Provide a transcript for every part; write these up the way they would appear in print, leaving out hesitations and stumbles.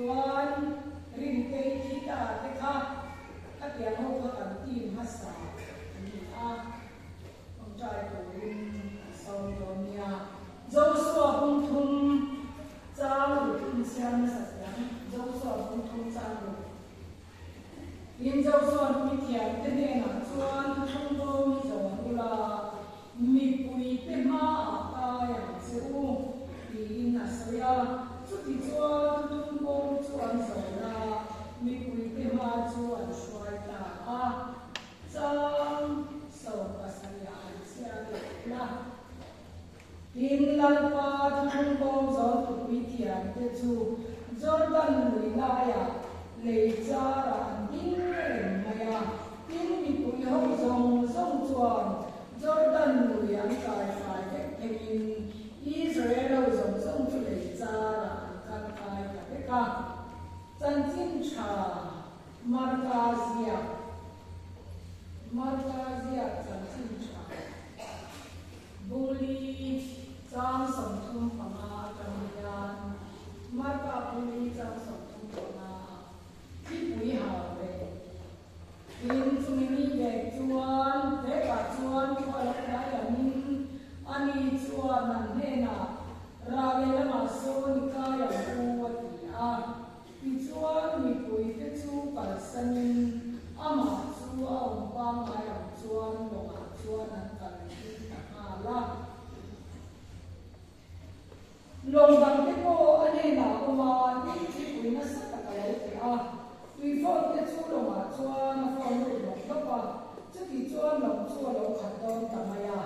Chuan Rintei thi ta te kha khatiang ho kha kan team hmasa an ni a, tawngtai turin an sawm dawn nia. Joshua bungthum chang ruk inchhiar hmasa chiang Joshua bungthum chang ruk. Tin Joshua puithiamte hnenah chuan thuthlung bawm hi zawn ula, Mipuite hmaah kai ang che u, tiin a sawi a. Chutichuan thuthlung bawm chu an zawn a, mipuite hma chu an hruai ta a. Chang 17 han chhiar leh ila. Tin, Lalpa thuthlung bawm zawntu puithiamte chu Jordan lui laiah lei charah an ding reng mai a. Tin, mipui ho zawng zawng chuan Jordan lui an kai fai vek theiin Israel ho zawng zawng chu lei charah an kal kai ta vek a. Chanchin tha Marka ziak Marka ziak chanchin tha. Bungli chang 35 atang hian Marka Bungli chang 35 ah thipui hau ve. Tin, chumi ni vek chuan vekah chuan khua lo tlai lamin ani chuan an hnenah Rale lamah sawn i kai ang u a ti a. Tichuan mipuite chu kalsanin amah chu a awm pangngai ang chuan lawngah chuan an kal pui ta nghal a. Lawng dangte pawh a hnenah a awm a, tin thlipui nasa tak a lo ti a. Tuifawnte chu lawngah chuan a fawn lut lawp lawp a, chuti chuan lawng chu a lo khat dawn ta mai a.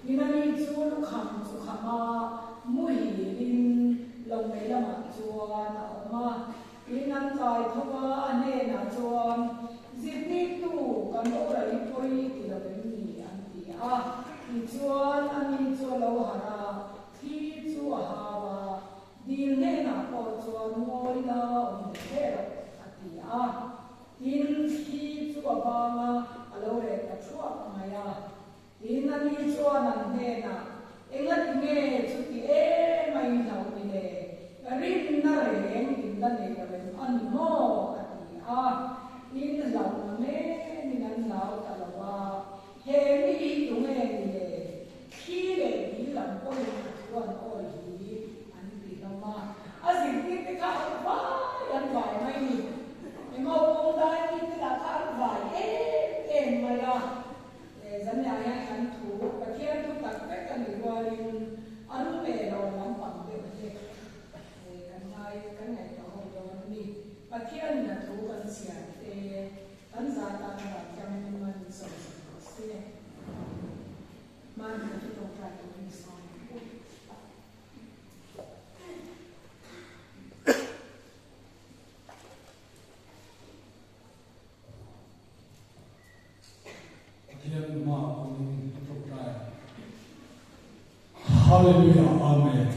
Inani chu lukham chu kham a, muhilin lawngmei lamah chuan a awm a. Tin an kai tho a, a hnenah chuan, Zirtirtu, kan boral i pawi ti lo em ni? an ti a. Tichuan, ani chu a lo harh a, thli chu a hau a, dil hnenah pawh chuan ngawi la awm ve ve rawh, a ti a. Tin, thli chu a bang a, a lo reh ta thuak mai a. Tin, ani chuan an hnenah, Engati nge chuti em a inhlauh ni le? Rinna reng in la nei lo em a ni maw? a ti a. Tin, hlauhna menin an hlau ta lo a, He mi hi tunge ni le? Thli leh dil lam pawhin a thu an awi hi an ti hlawm a. A zirtirte kha an vai an vai mai ni. Engmaw kawng dai mite lah kha an vai em em mai a. Zanlai hian kan thu Pathian thu tak vek a nih rualin a lunglen awm lampang deuh hi kan ngai kan ngaihtuah ho dawn a ni. Pathianin a thu kan chhiar te kan za tan a vantlang in man in sawi sak rawh se. Hmanhmawh chu tawngtai turin i sawi ang u. Pathian hma awmin a tawngtai. Hallelujah Amen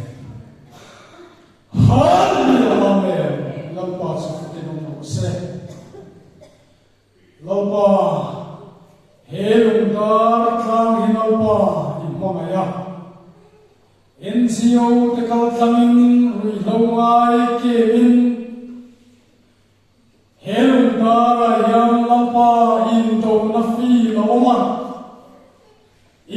Hallelujah Amen Lalpa chu fakin awm rawh se. Lalpa he lungdar tlang hi Lalpa i hmangaih a. NGO te kal tlangin ruihhlo ngai kemin He lungdarah hian Lalpa indona fim a awm a.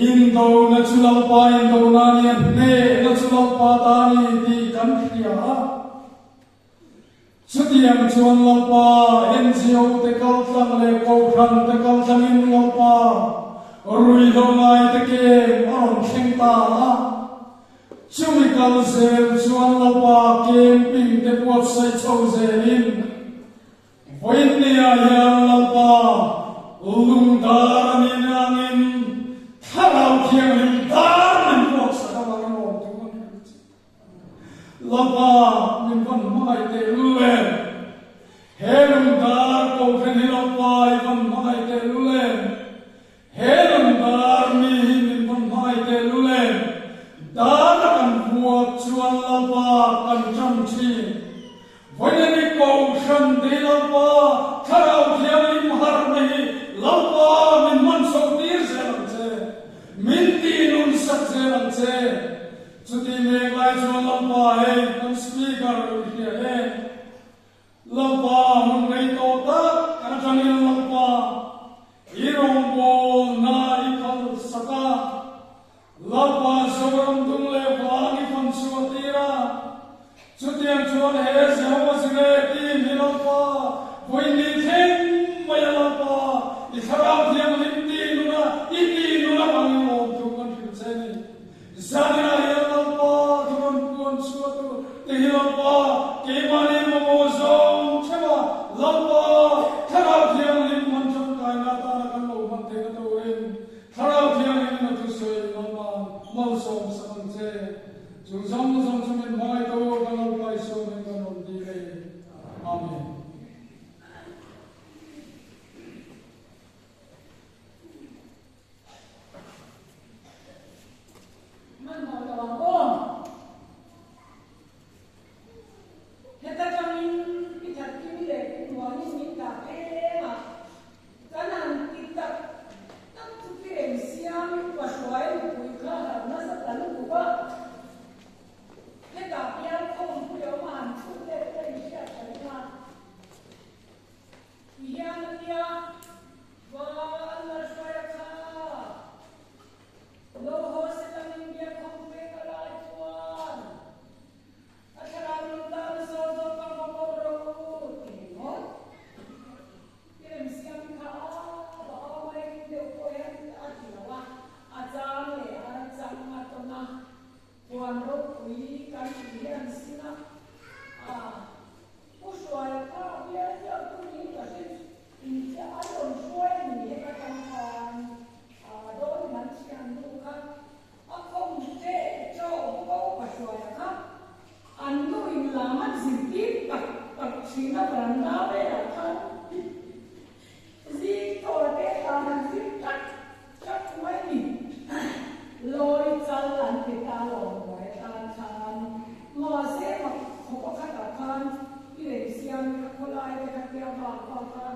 Indona chu Lalpa indona a ni a, hnehna chu Lalpa ta a ni tih kan hria a. Chutiang chuan Lalpa NGO te kaltlang leh Kohhran te kaltlangin Lalpa ruihhlo ngaite kem a rawn thleng ta a. Chumi kal zel chuan Lalpa camping te buatsaih chho zelin vawiinniah hian Lalpa lungdar a nih nangin Thlarau Thianghlim dar min buatsak avangin awm tum a ni ang che. Lalpa min van hmangaih tehlul em? He lungdar kohhran hi Lalpa i van hmangaih tehlul em? He lungdar mi hi min va hmai teh lul em? Dar a kan vuak chuan Lalpa kan ṭan ṭhin. Vawiin i Kohhran dei Lalpa Thlarau Thianghlim harhna hi Lalpa min hman chho tir zel ang che. Min ti nun sak zel ang che. Chuti mek lai chuan Lalpa hei kan Speaker in hria em? Lalpa hun rei tawh tak atangin Lalpa i rawngbawlna i phal sak a, Lalpa Zoram dung leh vang i fan chhuah tir a. Chutiang chuan he Jehova Jireh team hi Lalpa vawi ni thleng mai a Lalpa i Thlarau Thianghlim ti nuna i ti nuna bangin awm thu kan hrilh che ni. Zaninah hian Lalpa thu rawn puan chhuah tur te hi Lalpa keimahni mamawh zawng theuh a Lalpa Thlarau Thianghlim hman tangkaina atana kan lo hman theihna turin Thlarau Thianghlim a thusawi Lalpa'n malsawm sak ang che. Chu zawng zawng chu min hmangaih tu kan Lalpa Isua hming kan rawn ti ve. Amen. Hmanhmawh lo ang aw. Heta tangin i that kimi leh pu Muanin min dah eng a, kan han ti tak tak chu pi reng siam i upa hruai nupui kha harh nasa ta lutuk a. Hetah pian khawmpui a awm a han chhut let te i hriat ka ring a. Ti hian a nia, va an la hruai a kha. Lo haw selang India khawmpui ka lai chuan a thlarau nun tan a sawi zawk ka hmu bawk ro ti ringawt. I remsiam kha a va au mai ring deuh pawh hian a ti lo a, a chang leh a chang a tawn a, Huan ropui kan tih hi an sin a, a Pu Hruaia kha bial chiah tu niin ka hre in chiah an rawn hruai a ni heta tang khan a dawn in an thian nu kha a khawm teh tawh bawk a Upa Hruaia kha an nu in lam an zirtir tak tak thin a veranda velah khan Zing tawh te tan an zir chat chat mai ni. Lawi chal an ti ta lo buai atan khan mahse mak khaw pakhatah khan i rei siam a khawlai te kha tia vak vak a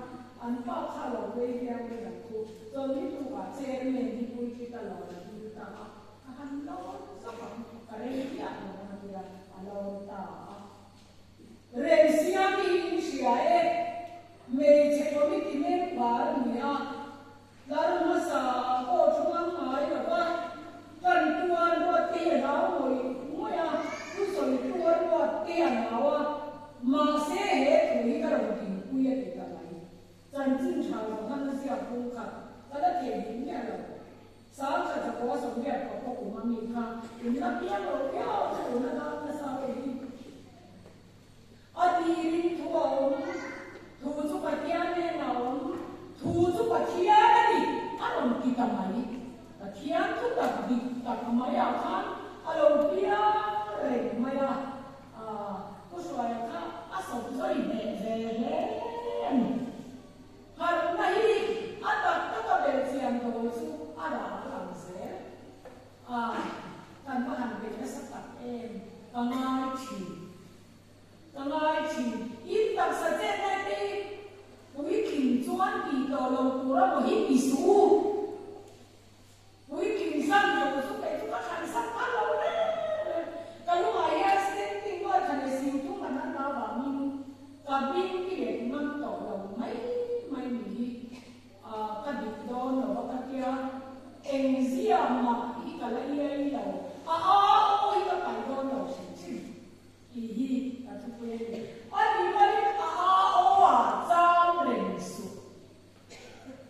an pa kha lo vei viau in an thu chuan ni tukah chairman hi pulpit a lawn a dil ta a ka han lawn zak ang ka rei viah lo ang a tia a lawn ta a. Remsiami in hria e, hmeichhe committee member ni a, tlar hmasa ah pawh thu ngam ngai lo va, kan tuar ruat te hi a hlau ngawih ngawih a, thusawi tuar ruat te a hlau a, mahse he thu hi ka rawn dinpui a ti ta mai. Chanchin tha lo han a ziak bung kha ka la thei ding miah lo. Sangkhat zakua sawmriat pawh kum a mi kha in la piang lo viau chu tuna dam nasa hei hi. A tirin thu a awm, thu chu Pathian nen a awm, thu chu Pathian a ni a rawn ti ta mai. Pathian thu tak dik tak maiah khan a lo piang reng mai a, Pu Hruaia kha a sawp zawi hneh ve hle a ni. Harhna hi a tak taka belhchian dawl chu a rah a lang zel a, kan va han bei nasa tak em, ka ngai thin, ka ngai thin. In taksa chet lai te hi puitling chuan tih tawh lo tur a maw hi ti suh u. Puitling zan lo chu kei chu ka thlan sak phal lo reng reng. Ka lungah hian standing rual thlan leh sing thum an an avangin ka bing ki let ngam tawh lo mai mai ni hi ka dik dawn lo va ka tia eng zia mah hi ka la iai lo a au hi ka paih dawn lo hrim hrim tih hi ka thupui a ni. A nih rualin a au ah chang reng suh.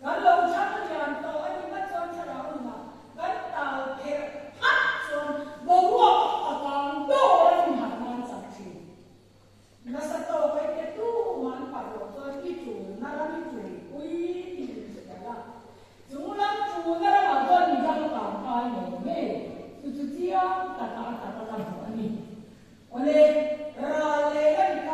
Kan lo thlang lian tawh a ni mat chuan thlarau nunah kan tal pherh phat chuan boruak a kang dawr a inhal nan chak thin. Nasa tawk ai te tumah an parh loh chuan i tulna ram i tulpui tih in hria la. Chung lam tulna ramah chuan midang kang kai ngei ngei chu chu chiang taka a taka ka hmuh a ni. Awle, ral leh la ni ta.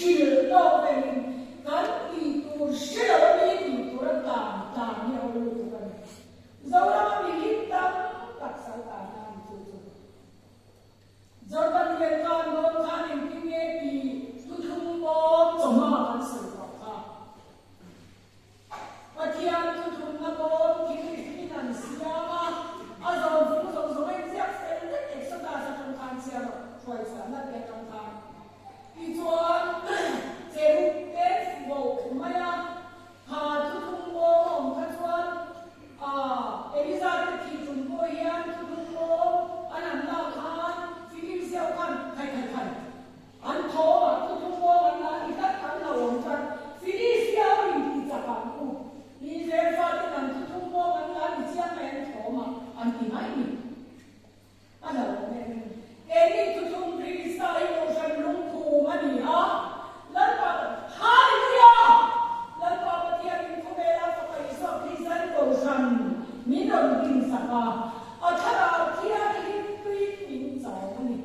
hrilh tawk velin kan tih tur hre lo a mi tih tur a tlan tlan hi a awl lutuk a ni. Zorama mi hlim tam tak sal tan a ni chu chu. Jordan lian khan dawn khan engtin nge tih thuthlung bawm chawhma kan sawi tawh kha. Pathian thuthlungna bawm thil in an siam a, a zawm fung zawng zawng a inziak fel vek Exodus atang khan chhiar a hruai chhuahna te atang khan. Tichuan, cherub te fuh mai a, kha thuthlung bawm a awm kha chuan Eliza te thih tum pawh hian thuthlung bawm an han lak khan Filimseo khan khai khai khai An thaw a, thuthlung bawm an la ni tlat, an lo awm tlat. Filistia ho in ti chak ang u. Israel fate kan thuthlung bawm an la ni chiang mai an thawm a, an ti mai ni. A lo awm em em. Keini thuthlung Krista hi Kohhran lungphum a ni a, Lalpa Hallelujah! Lalpa Pathian in khawvela fapa Isua Krista in Kohhran min rawn dinsak a, a thlarau thianghlim tuiin min chawm a ni.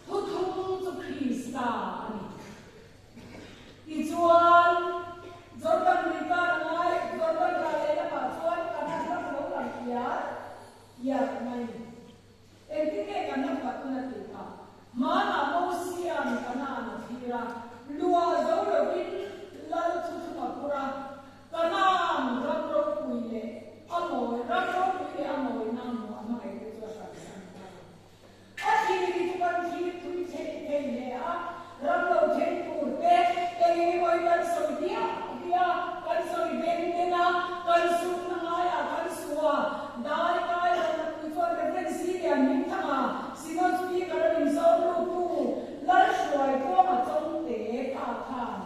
Thuthung chu Krista a ni. Tichuan, Jordan lui kar a ngai, Jordan ral lehlamah chuan Kanan ram a lo lang hiar hiar mai. Engtin nge kan ram khat hun a tih phah? Hmanah Mosia'n Kanan a thlir a, luah zo lovin Lal thuthung a phur a, Kanan ram ropui leh a mawi, ram ropui leh a mawina hmuh a hmangaihte chu a hransan ta. A thil hi chu kan thil thui theih thei hle a, ram lo then tur te, eng eng emaw hi kan sawi diah diah a, kan sawi den den a, kan sukna ngaiah kan su a, dai kai lo na pui chuan Reverend Silian Hmingthanga, Synod Speaker a min sawm luttu Lalhruaitluanga Chawngte pa khan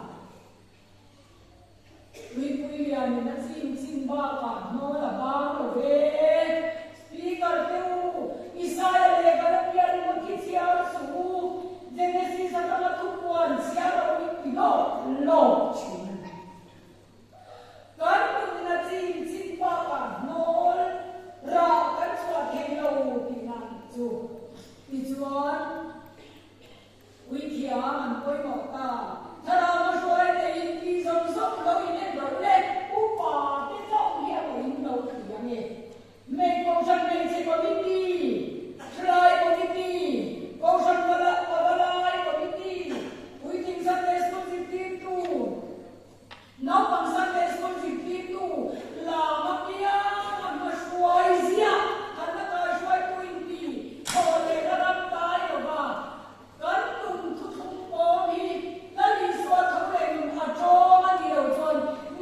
Tuipui lianin a chim chin bakah hnawl a bang lo ve. Speaker te u, Isaia leh Galatia ringawt hi chhiar suh u, Genesis atanga thupuan chhiar lo in ti lawk lawk thin a ni. Kan nunna chim chin bakah hnawl rah kan chhuah thei lo tihna a nih chu. Tichuan. Puithiam an pawimawh ta. Thlarau a hruai te in ti zawng zawng lo in en rawh le. Upa te chauh hi a pawh in lo ti ang e. Hmei Kohhran Hmeichhe Committee, Thalai Committee, Kohhran Pavalai Committee, Puitling Sunday School zirtirtu, Naupang Sunday School zirtirtu lam apiang a hma hruai ziah an la kaihruaitu inti thaw leh la ram dai lova kan nun thuthlung pawm hi Lal Isua tho leh nun a tawng a nih loh chuan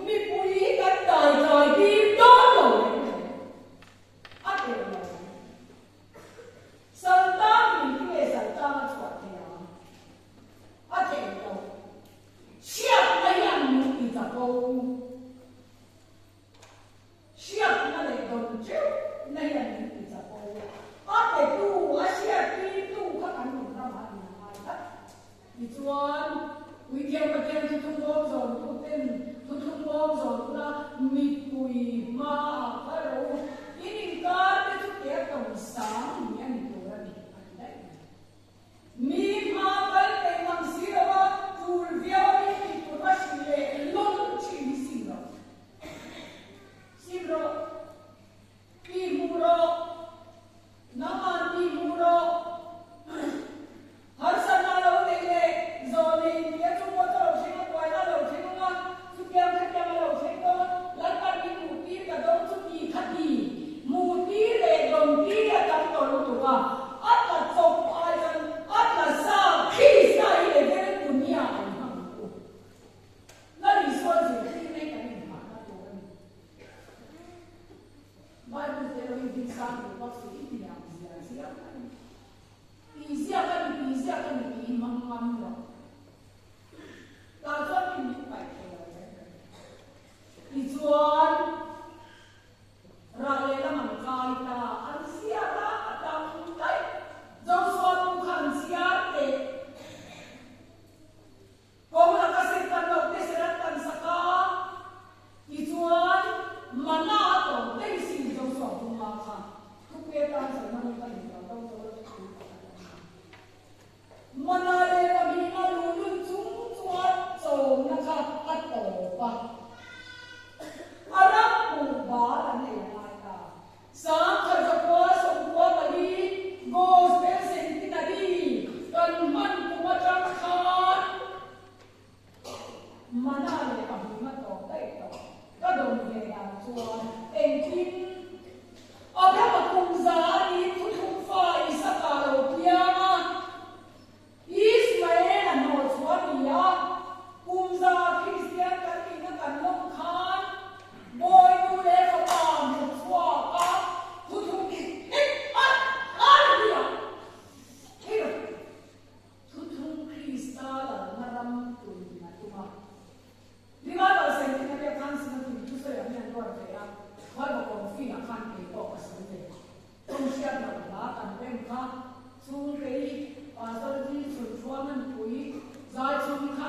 mipui hi kan dai tlai tir dawn lo reng reng a tel lo. Saltang min hi nge saltang a chhuah thei ang? A theih loh. Hriatna hian min ti chapo. Hriatna leh dawn teuhna hian min ti chapo. A petu, a hriattirtu kha kan nun ramah in a ngai tlat. Tichuan, Puithiam Pathian thuthlung bawm zawntu ten thuthlung bawm zawn ula mipui hmaah kal rawh u. In inkar te chu ke a tawng sang ni a ni tur a ni, a ti daih mai. Mi hma kal peih mang si lo a, tul viau a mi tih tur va hrilh leh lawng thin hi sim rawh. Sim rawh. Ti hmuh rawh. Nangman ti hmuh rawh. Harsatna lo neih leh zawh nei in tia chu pawh chu lo thleng a, buaina lo thleng ang a, chutiang khatiang a lo thleng dawn, Lalpan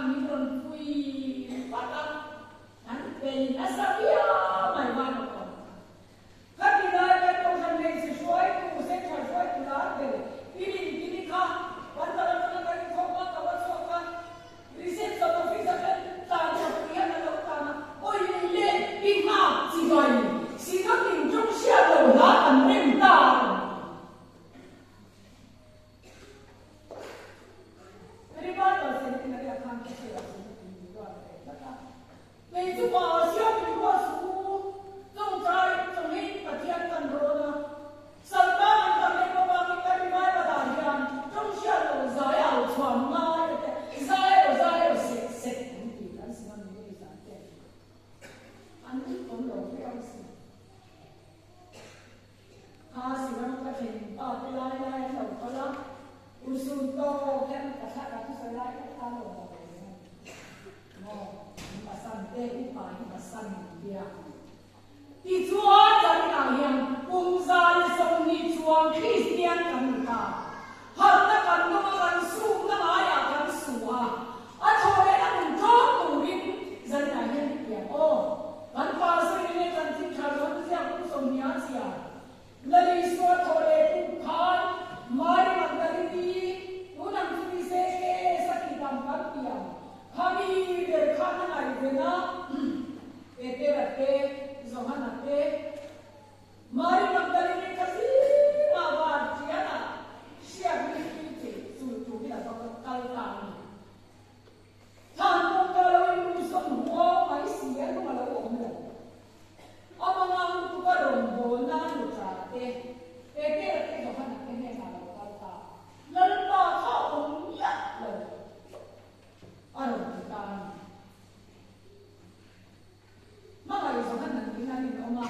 min rawn pui vat a, an bei nasa viau mai van a awm. Khati lai kan kohhran hmeichhe hruaitu, central hruaitu lar ber Pirin Pini kha Vantal atanga kan inkhawm a, ka va chhuak a, reception office atang tlan tha pui hian a lo tlan a, Awi le i nghak chibai, Synod in tawng hriat lo hla kan rem ta a rawn ti. Revival Centenary ah khan ka hria Synod in min ruat ve tlat a. Kei chu pa siam min ruat suh u, tawngtai chawngin Pathian kan rawn a, Saltan an kan leh bawk a, kan revival ah hian tawng hriat lo zai au chhuan ngai a te, zai aw zai aw sek sek an ti kan Synod Minister te an awm lo viau si. Kha siram ka then pa te lai lai an lo kal a, urhsun tawk hian ka thla ka thusawi lai ka tan lo lo ve reng a ni. Maw, in pasan te upa hi pasan in tia. Tichuan kan inah hian kum 120 chuang Kristian kan ni ta. Harhna kan dawng a, kan sukna ngaiah kan su a, a thaw leh a nun tlawm turin zaninah hian i pian aw. Kan pa sawi leh kan thil tha zawn ziak kum 20 a chhiar. Lal Isua thaw leh tuk khan Mari Magdalini tunang chu ni se ke sa ti dam kan pian. Khami ber khan a ngaihven a, Petera te, Johana te, Mari Magdalini kha zingah van thianah hriat ni tui che chul turin a va kal ta a ni. Thlan kawngka lo in lung sawn huau mai si a lung a lo awm lo. A mangang lutuk a rawngbawlna nuṭa te, Petera te Johana te hnenah a lo kal ta. Lalpa kha awm miah lo a rawn ti ta a ni. Hmangaih Johan an in an inawm a,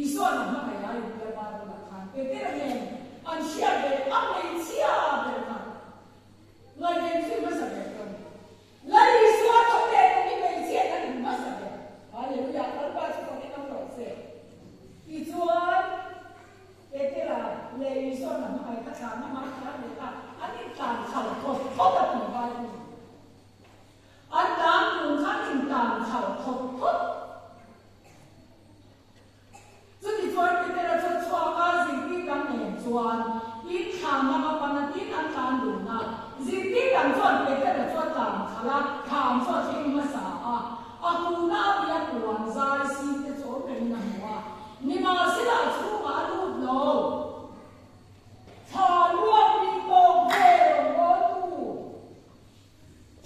Isua'n a hmangaih a intia Bible-ah khan Petera nen an hriat ve a hmeichhia ber kha ngaihven zui hmasa ber chu a ni. Lal Isua tho leh tum hi hmeichhia kan in hmasa ber. Hallelujah! Lalpa chu fakin awm rawh se. Tichuan, Petera leh Isua'n a hmangaih kha tlan a hmang tlan leh ta, an intlan khalh thawt thawt a tih Bible-in. An tan tum khan intan khalh thawt thawt. Chuti chuan Petera chu a chhuak a, zirtir dang nen chuan in thlan lama pan a tin an tlan dun a. Zirtir dang chuan Petera chu a tlan khalh a, thlan chu a thleng hmasa a. A kuna a bia puan zai sin te chu awm rengin a hmu a. Nimahsela a chhungah a lut lo. Thla luak mi tawk vel rawn bawltu.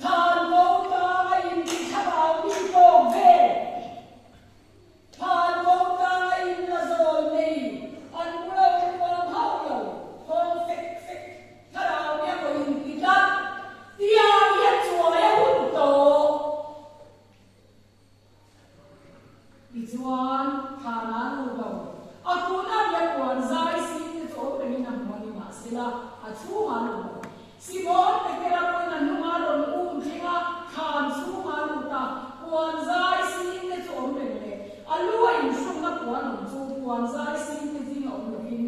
Thlan ko tang a in ti thlarau mi tawk vel. Thlan ko tang a in la zawl nei an bula awm vang hauh lo thawng fek fek thlarau mi a pawh in ti tlat tiang hian chuai a hun tawh. Tichuan, thlan ah lut lo. A kuna ria puan zai sin te chu awm rengin a hmu a ni mahsela, a chhungah a lut lo. Simon Petera pawhin a hnungah a rawn um thleng a, thlan chhungah a lut a, puan zai sin te chu awm reng leh a lu a inhrukna puan awm chu puan zai sin te zinga awm lovin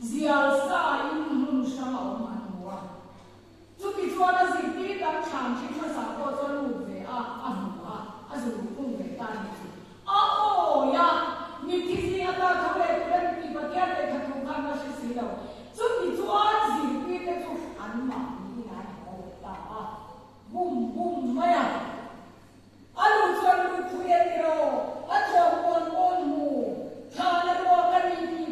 zial sa in hmun hrang a awm an hmu a. Chuti chuan a zirtir dang thlan thin hmasa pawh chu a lut ve a, a hmu a, a zu luhkhung ve ta ni chu. A awi a, mitthi zing ata tho leh tur a ni tih Pathian lehkha thu khan a hre si lo. Chuti chuan zirtir te chu anmahni in an haw leh ta a, bum bum mai a. A lu chuan lut thui a ni ro, a thuam pawn pawn hmu, thlan a ruak a ni tih.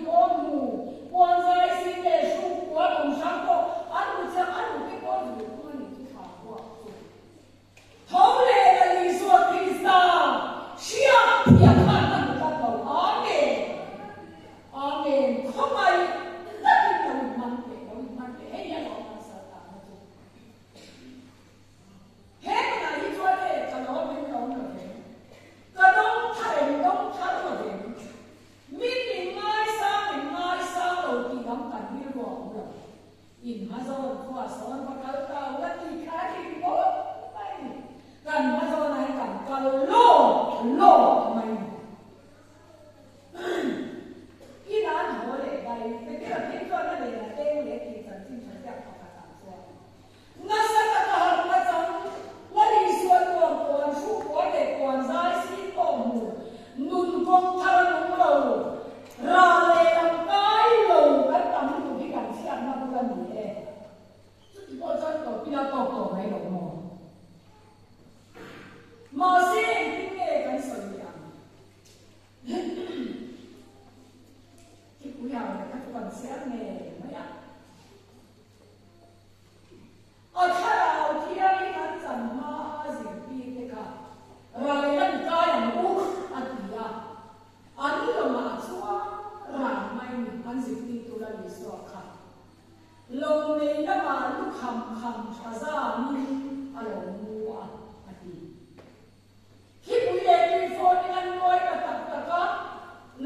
ila tawk tawh mai lo maw? Mahse engtin nge kan sawi leh ang? Thipui ang leh kha chu kan chhiar ngei mai a. A thlarau thiangin an chan hma a zirtirte kha ral lan kai ang u a ti a. An lawngah chuan ran mai ni an zirtirtu la Isua kha lawng nei lamah lukham kham tha zamin a lo mu a, a ti. Thipui leh tuifawnin an nuai ta tak tak a,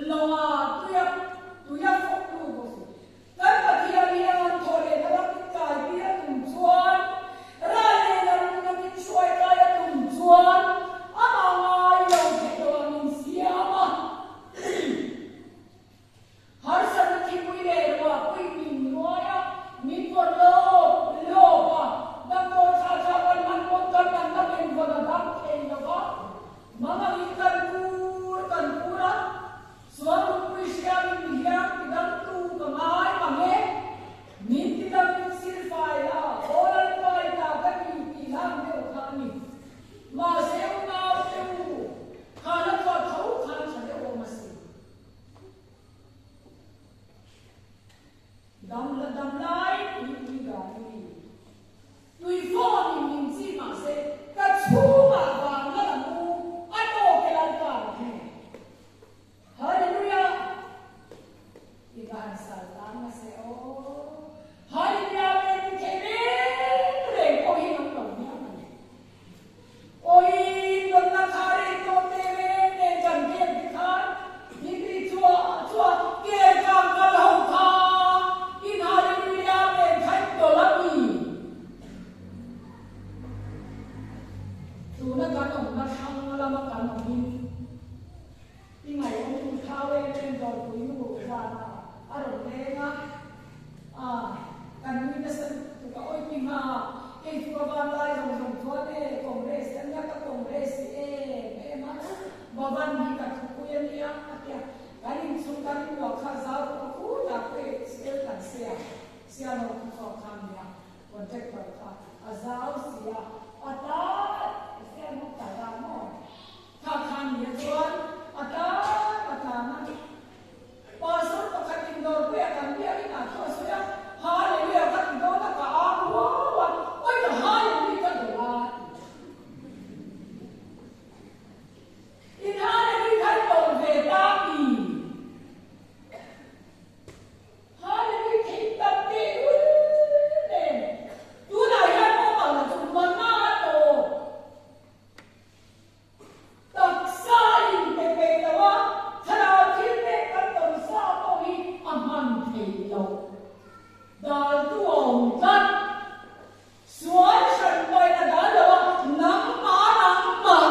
lawngah tuia tuia fawk tu bawk si. Kan Pathian hian thaw leh na ramin kai tir a tum chuan, ral leh lam nunakin hruai kai a tum chuan amah ngai lo theih lo ang in siam a. Harsatna thipui leh ruahpui min nuai a, min vawrh lawp lawp a, damdawi tha tha kan hman pawn kan natna benvawn a dam thei lo va, mangangin kan kur kan kur a, Sual lungpui hriamin mi hian tidamtu ka ngai mang e, min tidamin silfai la, aw Lalpai ta ka ni tih hlang deuh kha a ni. Mahse unau te u, khan a tuah tho khan tha deuh awm a si. Dam la dam lai tui tui dan i ni. Tui fawn in min chi mahse ka chhungah vang la la mu a tawk e Lalpa rawh he. Hallelujah! I va han sal tan nasa e aw. Hallelujah men ti thei reng reng pawh hi an awm lo hiam a ni. Awi dawtna kha rei tawh teh reng nen kan kem te khan min ri chhuah chhuah kel kang kal ho kha in Hallelujah men khaih tawlh a mi. Tuna kan awmna thlang lama kan awmin i ngaihawm tur thau em em dawrpui nu zana a rawn leng a, a kan nui nasa lutuk a, awi pi hma kei chu ka van lai zawng zawng chuan e Congress a nia ka Congress em em a, Bhavan hi ka thupui a nia a tia, kan inchhung kan inluah kha zau bawk a khutah pawh e sel kan sia, siam ho thu chhuak kha a nia. Contractor kha a zau si a, a ta siam hawk ta dan maw? Kha kha nia chuan a ta a tlan a. Pastor pakhat in dawrpuia kan biakin ah thu a sawi a, Hallelujah ka ti dawn a, ka au ruau a, awi ka Hallelujah ka dawlh a ti. In Hallelujah kha i dawlh ve ta mi? Hallelujah theih tam teh lul nen tunah hian pawh kal chu mana a tawp. Taksa in pe peih lo a, thlarau thil pek kan tawn sa pawh hi a hman theih loh. Daltu a awm tlat. Sual hran pawhin a dal lo a, nangmah nangmah.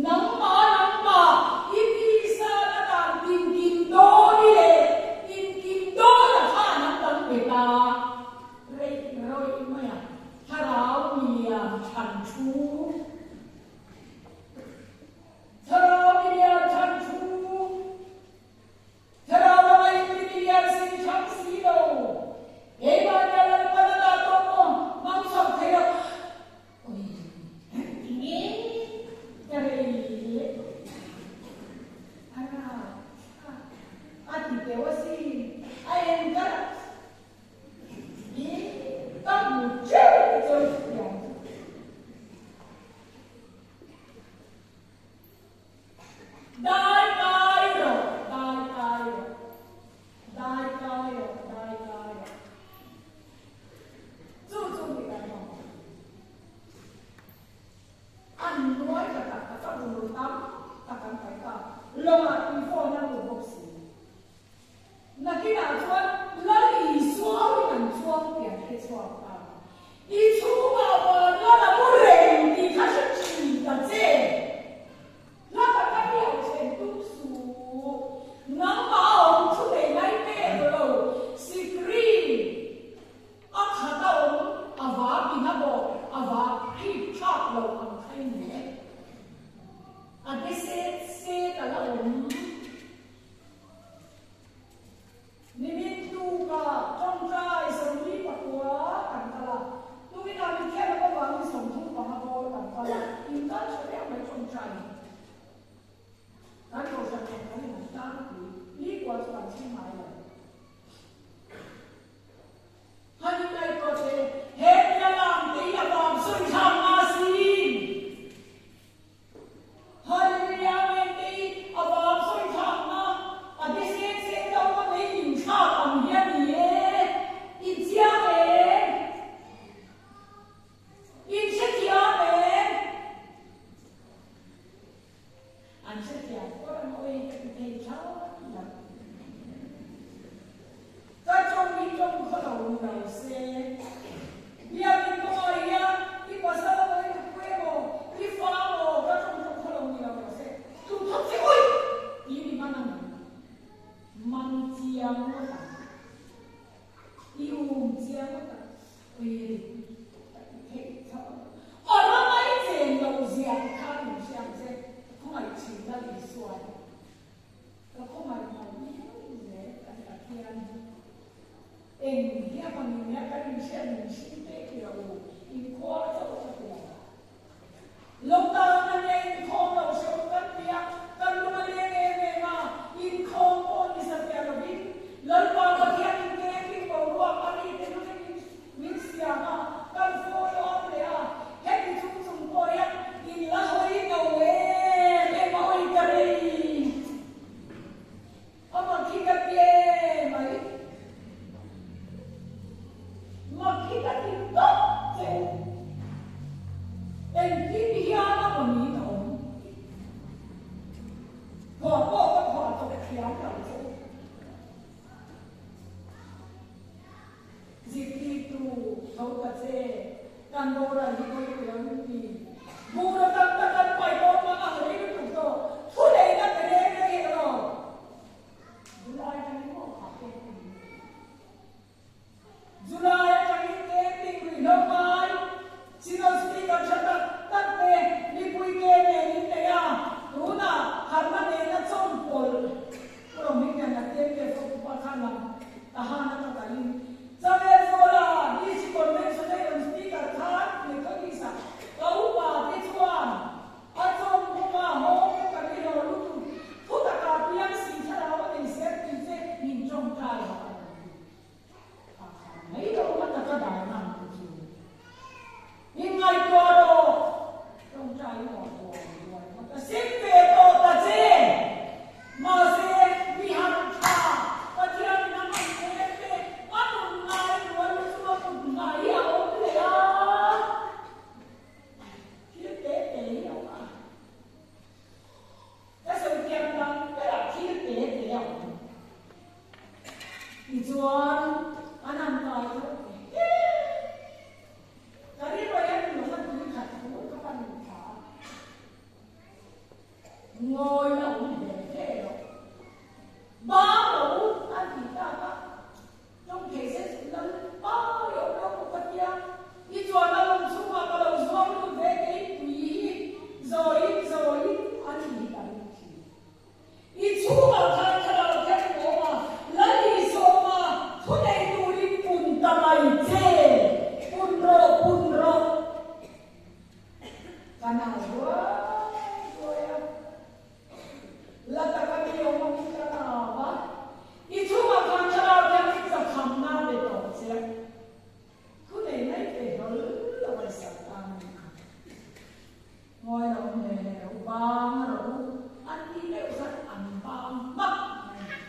Nangmah nangmah i tisa na dan tinkim dawn i leh tinkim dawn a khan an dang ve ta reih rawih mai a, thlarau milian chhan thu, thlarau milian chhan thu. Thlarau lama inti milian si thang si lo, keimah nia Lalpan a dah tawh maw hmang chhuak thei lo. Ui, tinge ka rei leh a rak thlak a ti deuh asin, a en ka rak hi ka hmu teuh te chuan chutiang chu. Dai kai rawh, dai kai rawh, dai kai rawh, dai kai rawh. Chu chu ni kan awm. An nuai ta tak tak a bul tam tak an pai ta. Lawngah tui phone a lut bawk si. Nakinah chuan Lal Isua awin an chuang tih an hre chhuak ta. I chhungah van Lal a mu reng tih kha hre thin ta che. Hla taka i au chhen tum suh. Nangmah a awm thu nei nai pek lo. Sikri a khat a awm a vak in a bawk a vak hrip thlak lo ang kha i ni e. A de set set a la awm. Nimin tuka tawngtai 49 kan kal a. Kan boral hi pawi pui ang ti. Bungraw tam tak kan paih dawn mang ang rei lutuk tawh. Thu neihna pe reng reng hek lo. July atangin maw kha camping hi. July atangin camping ruihhlo ngai Synod Speaker tha tak tak te mipui ke nen in nei a, tunah harhna nena chawmpawlh Pu Rohmingten a TMF upa khan lam Tahan a ka kalin Chavel Zawla DC Convention a i rawn speaker khan Methodist ah ka upa te chuan a chawm bawk a, haw ka kan i hlawh lutuk thu takah piang si thlarau a nei ser tih che min tawngtai a ka rawn ti. A khan mai lo a taka dan ang te chu inngaihtuah rawh tawngtai i awh duai duai phawt a sim ve tawh ta che. Mahse mi han tha Pathian in a hman mek te a nun ngai rual lu chu a kut ngai hi a awm leh a, thil te te hi a awm a. Ka sawi thiam dang berah thil te te a awm. Tichuan an han kai tho he. Ka rilru hian lung a tui khat thu ka pan thla a. Ngawi la awm hle hle rawh. Bang lo an tih tak a, tawng thei se chu lal pa i awm lo bawk a tia. I chuan a lawm chhungah ka lo zuang lut ve kei tui hi zawiin zawiin an ti hi ka ring thin. I chhungah khan thlarau thiang i awm a, Lal Isawm a, thu nei turin pun ta mai che, pun rawh pun rawh. Ka nau ruai ruai a, la taka mi awm angin ka nau a, i chungah khan thlarau thiangin zakhamna pe tawh che a, thu nei mai pe hlawl lo a i sak ta a ni ang. Ngawi lo hle hle ro, bang ro, an tih deuh khan an bang hmak mai a ni.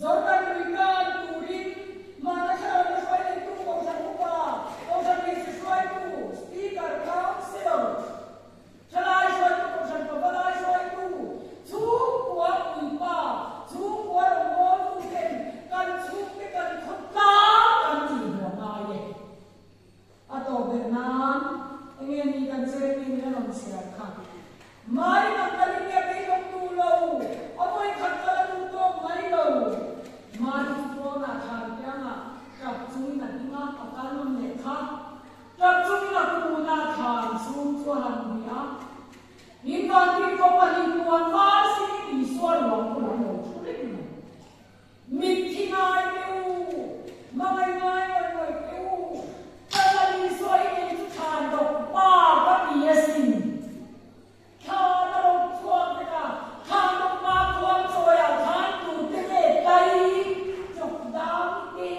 Jordan lui tan turin Mana thlarau na hruai neitu Kohhran Upa, Kohhran Hmeichhe hruaitu, Speaker, Councillor, Thalai hruaitu, Kohhran Pavalai hruaitu, chhungkua puipa, chhungkua rawngbawltu ten kan chhungte kan khawtlang kan tih hmuh a ngai e. A tawp ber nan enge ni kan Jeremy min a rawn chhiar kha. Mai Magdalene a beidawng duh lo, a vawi khat kal a duh tawk mai lo. Mari chu pawnah thlan piangah tap chungin a ding a, a kal nawn leh kha. Tap chungin a kun a, thlan chhung chu a han bih a. In vantirhkoh pahnih puan var sinin Isua ruang bulah an lo thu reng mai. Mitthi ngai te u, hmangaih ngai ngawih ngawih te u, ka Lal Isua hi kei chu thlan dawk pa ka ti asin. Thlan a rawn chhuak vek a, thlan dawk pa khuang chawiah khan tute nge tai chawk dang te.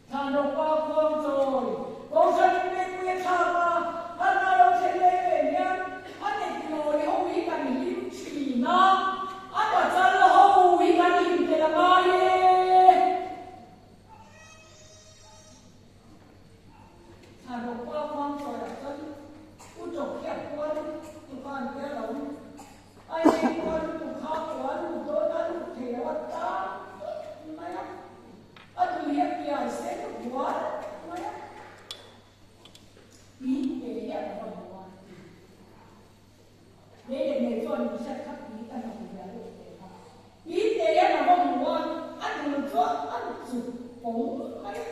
Thlan dawk pa khuang chawi, Kohhran in beipui a thlak a, harna lo thlen leh em hian a nepnawi ho hi kan hlim thin a, a pachal ho hi kan hlim tel a ngai e. Thlan dawk pa khuang chawiah chuan U Chawk hian kual tukan te a lo a ei kual lutuk kha kual lut dawn a lut thei lo a tang tut mai a. A dul hian piai se ka buai mai a, pi te hian a va hmu a ti. Nei leh nei chuan min hriat kha pi ka hmu zia deuh ve kha. Pi te hian a va hmu a, a dul chu a chuk pawng mai a.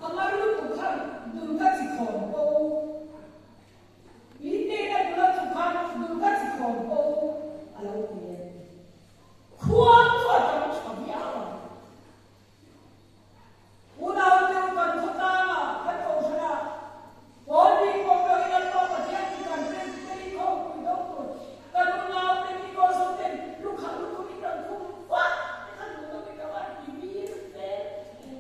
A mar lutuk khan dul ka chi khawn ko. Pi te hian a dul a chuk khan dul ka chi khawn ko a lo ti e. Khuang chu a tam tha viau ang. Unau deuh kan khawtlangah kan kohhranah pawl bik pawh lo in Lalpa Pathian chu kan Presbytery khawmpui do tur kan unau te mi kaw zawk ten lukhah lukhum in rawn khum vak te kha duh lo in ka van ti vir ve em.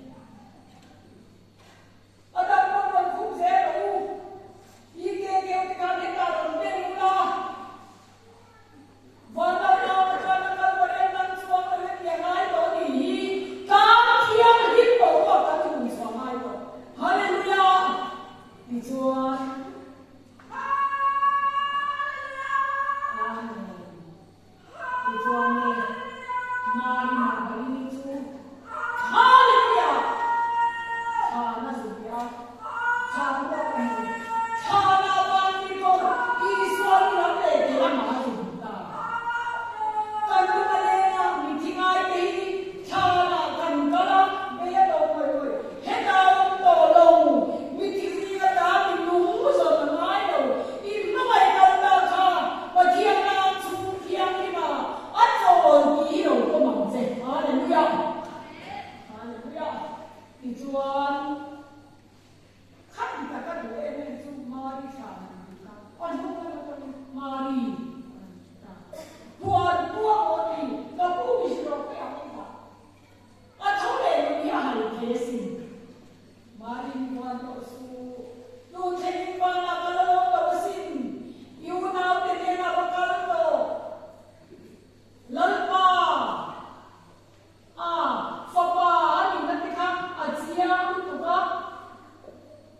Tichuan, khati taka duh em em chu Mari hran an ti ta. A hnung lam atangin Mari an ti ta. Puan pua maw ti, ka pu mi hrilh rawh ka ang ta. A tho leh nun hi a hal thei asin. Mari mi puan tawh suh. Tun thlengin vanah ka la lawm lo asin. I unaute hnenah va kal tawh. Lalpa! A fapa a nihna te kha a chiang lutuk a,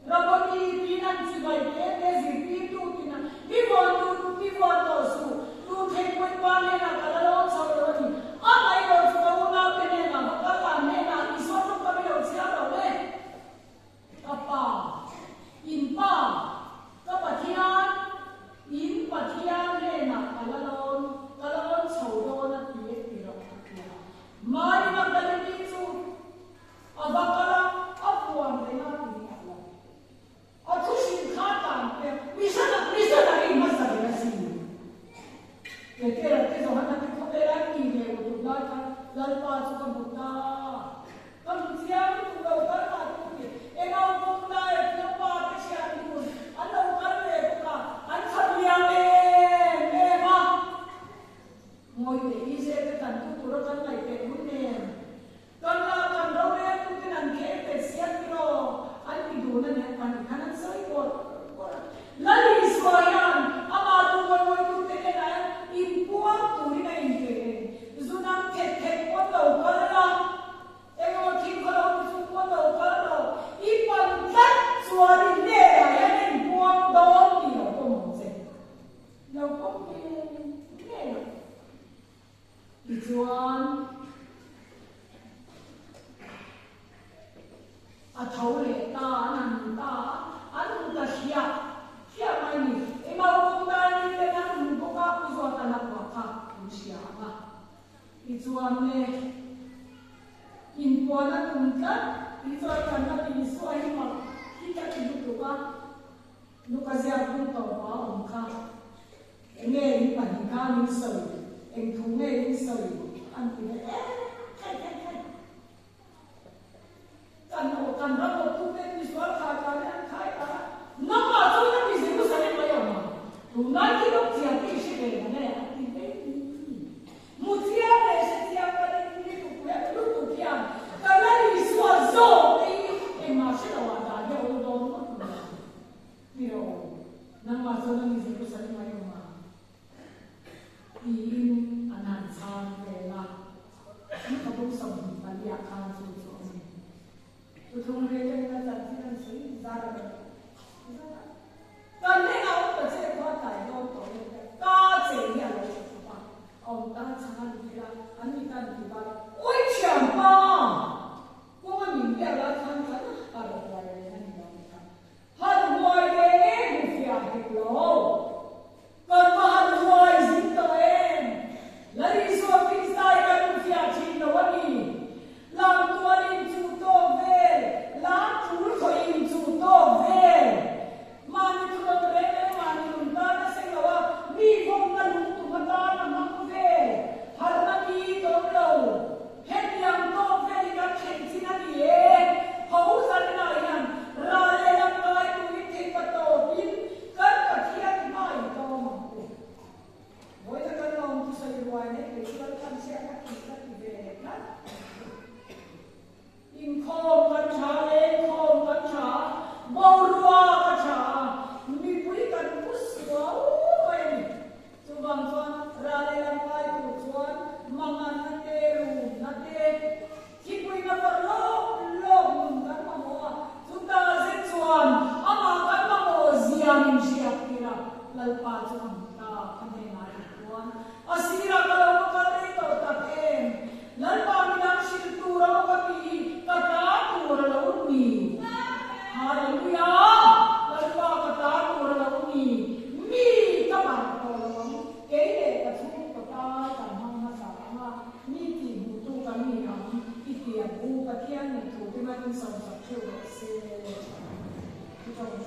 Raboni tiin an chibai te te zirtirtu tina mi vuan tu mi vuan tawh suh, tun thleng Bawipa hnenah ka la lawm chho lo a ni. A mai lo chu ka unaute hnenah va kal an hnenah Isua tawngkam i lo chhiar lo le. Ka Pa, in Pa, ka Pathian, in Pathian hnenah ka la lawn, ka lawn chho dawn a ti e ti rawh a ti a. Mari Magdalene chu a va kal a, a puan reng a ti miah lo. A thu hrilh kha tan te, missionary hmasa ber a si. Petera te Johana te khawvel an tih leh u tun lai khan Lalpa chu ka hmu ta. Ka hmu chiang lutuk lo kal mah tu ti. Eng au kawng lai a tia pa te hriat dun an lo kal ve bawk a, an khat liam em em a. Ngawi teh Israel te tan tu tura kan ngaih teh hun nen. Kan la kan rorel tu ten an khel pet siam tiraw an ti dun a nia pan khan an sawi bawrh bawrh a. Lal Isua hian amah duh ngawi ngawi tu te hnenah hian inpuang turin a inpe reng. Zunam thet thet pawn lo kal la, engemaw thil khaw lo ti chung pawn lo kal rawh, i pan tlat chuan i hnenah hian a inpuang dawn tih lo pawm ang che. Lo pawm ngei ngei ang. Tichuan, a tho leh ta, an han hmu ta a, an hmu ta hliah hliah mai ni. Engau kawng dai ni ten an hmu bawk a, Pu Zuata la kuah kha an hria ang a. Tichuan le, inpuan a tum tlat, tichuan kan la ti Isua hi mak hi ka ti lutuk a, Luka ziak hmung tawpa awm kha. Enge in pahnih khan in sawi, eng thu nge in sawi an ti ve em khaih khaih khaih. Kan aw kan ram awptu te misual khai kai te an khai ta a, nangmah chuan a ti Jerusalem mai awm ang, tunlai thil awm chian te i hre ve lo nge an ti ve ni. Mu chiang leh hre chiang kan in lutuk leh lutuk hian ka la Isua zawk te hi engmah hre lo ah dah hi a awm dawn ngawt mai ang. Ti rawh u, nangmah chuan a ni Jerusalem a awm ang, tiin an han chhang vel a. Lehkhabu 24 ah khan chu chu a ni. Thuthlung hlui atangin a chanchin an sawi zar a zar a. Kan hnenah awm ta che khua tlai dawn tawh em te, ka che hi a lo tha khawp a, a awm tan chhang a ni thei a, an ni tan ti bak a, Ui thianpa! Kawnga min biak lai khan kan harh huai reng a ni lo ni kha. Han huai ve em i fiah hek lo. Kan va han huai zing tawh em? Lal Isua Kristai kan hmu fiah thin lo a ni. Lam tual in chuh tawk vel, lam tul khawih in chuh tawk vel. Mahni thunawn reng reng mahni nun tan a seng lo a, mi vawmna lungtum atan a hmang vel. Harhna ni tawm lo. Hetiang tawk vel hi kan theih chin a ni e. Ho zaninah hian ral lehlam ngai turin theihpa tawpin kan Pathian hmai tlawm ang u. Vawiina kan lawm thusawi ruai nei kei chu Lalpan chhiat a ti ka ti ve leh tlat. Inkhawm kan tha, lengkhawm kan tha, boruak a tha a, mipui kan pu suau mai a ni. Chuvang chuan ral lehlam ngai tur chuan manganna te, rumna te, thipuina vawrh lawk lawk nun kan mamawh a, chuta zet chuan amah kan mamawh zia min hriat tir a, Lalpa chu a hmu ta a hnenah i puan. A sirah ka lo va kal rei tawh tak em? Lalpa midang hrilh tur a maw ka tih hi ka ta tur a lo ni. Hallelujah! Lalpa ka ta tur a lo ni. Mi ka barh tawh lo ang. Kei leh ka chhungkaw tan kan hmang hmasa ang a, mi tihhmuhtu kan ni ang i ti ang u. Pathian nih thu te man in sawmsak theuh rawh se.